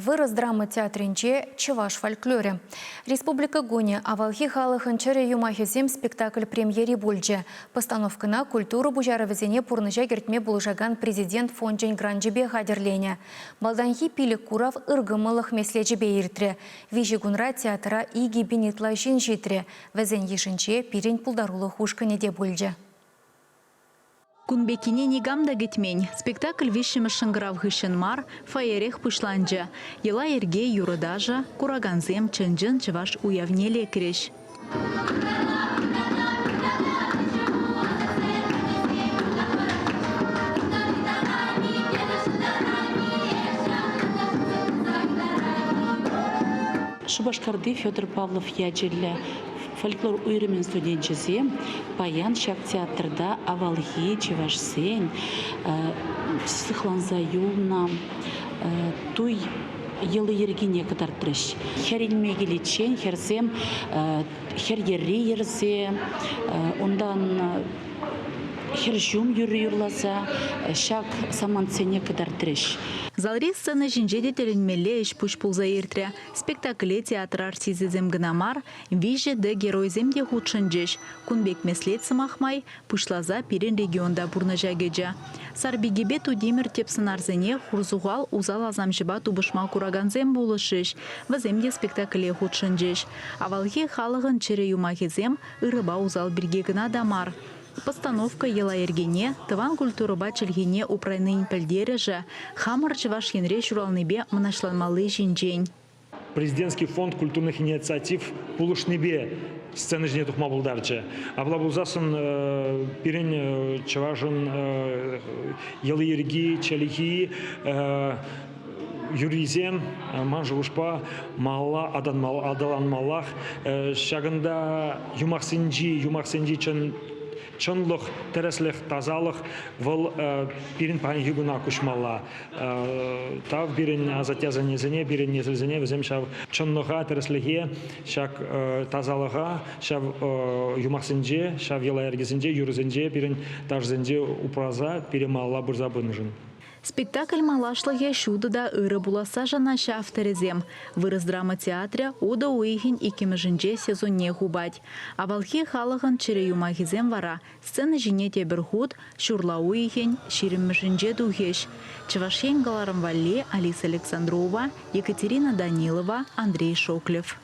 Вырӑс драма театрӗнче чӑваш фольклорӗ. Республика кунӗ авалхи халӑхӑн чӗрӗ юмахӗсем спектакль премьери пулчӗ. Постановкӑна культура пуҫарӑвӗсене пурнӑҫа кӗртме пулӑшакан Президент фончӗн гранчӗпе хатӗрленӗ. Малтанхи пилӗк курав ыркӑмӑллӑх меслечӗпе иртрӗ. Виҫӗ кунра театра 2000 ытла ҫын ҫитрӗ. Вӗсен йышӗнче пирӗн пултарулӑх ушкӑнӗ те пулчӗ. Кун пеккине никам та кӗтмен. Спектакль виҫҫӗмӗш шӑнкӑрав хыҫҫӑн мар, фойерех пуҫланчӗ. Йӑла-йӗрке, юрӑ-ташӑ, куракансем чӑн-чӑн чӑваш уявне лекрӗҫ. Шупашкарти Федор Павлов ячӗллӗ Фольклор уйрӑмӗн студенчӗсем паян ҫак театрта авалхи чӑвашсен сыхланса юлнӑ туй йӑли-йӗркине кӑтартрӗҫ. Хӗр илме киличчен хӗрсем хӗр йӗрри йӗрсе, унтан хӗр ҫум юрри юрласа ҫак самантсене кӑтартрӗҫ. Залри сцена ҫинче те тӗлӗнмелле ӗҫ-пуҫ пулса иртрӗ. Спектакле театр артисчӗсем кӑна мар, 3D геройсем те хутшӑнчӗҫ. Кун пек меслет, сӑмах май, пуҫласа пирӗн регионта пурнӑҫа кӗчӗ. Сарпикепе Тутимӗр тӗп сӑнарсене хурсухал усал асамҫӑпа тупӑшма куракансем пулӑшрӗҫ. Вӗсем те спектакле хутшӑнчӗҫ. Авалхи халӑхӑн чӗрӗ юмахӗсем ырӑпа усал пирки кӑна та мар. Постановка йӑла-йӗркене, тӑван культурӑпа чӗлхене упранин пӗлтерӗшӗ хамӑр Чӑваш Енре ҫуралнипе мӑнаҫланмалли ҫинчен. Президентский фонд культурных инициатив пулӑшнипе сцена ҫине тухма пултарчӗ. Апла пулсассӑн пирӗн чӑвашӑн йӑли-йӗрки, чӗлхи, юррисем ман шухӑшпа малалла аталанмаллах. Ҫакӑнта юмахсенчи, юмахсенчи чӑн чӑнлӑх, тӗрӗслӗх, тасалӑх вӑл пирӗн паянхи куна куҫмалла. Тав пирӗн асатте-асаннесене, пирӗн несӗлсене вӗсем ҫав чӑнлӑха, тӗрӗслӗхе, ҫак тасалӑха ҫав юмахсенче, ҫав йӑла-йӗркесенче, юрӑсенче, пирӗн ташӑсенче упраса пире малалла пырса пынӑшӑн. Спектакль малашлӑхӗ ҫутӑ та ырӑ пуласса шанаҫҫӗ авторӗсем. Вырӑс драма театрӗ утӑ уйӑхӗн иккӗмӗшӗнче сезонне хупать. Авалхи халӑхӑн чӗрӗ юмахӗсем вара сцена ҫине тепӗр хут ҫурла уйӑхӗн ҫирӗммӗшӗнче тухӗҫ. Чӑваш Ен кӑларӑм валли Алиса Александрова, Екатерина Данилова, Андрей Шоклев.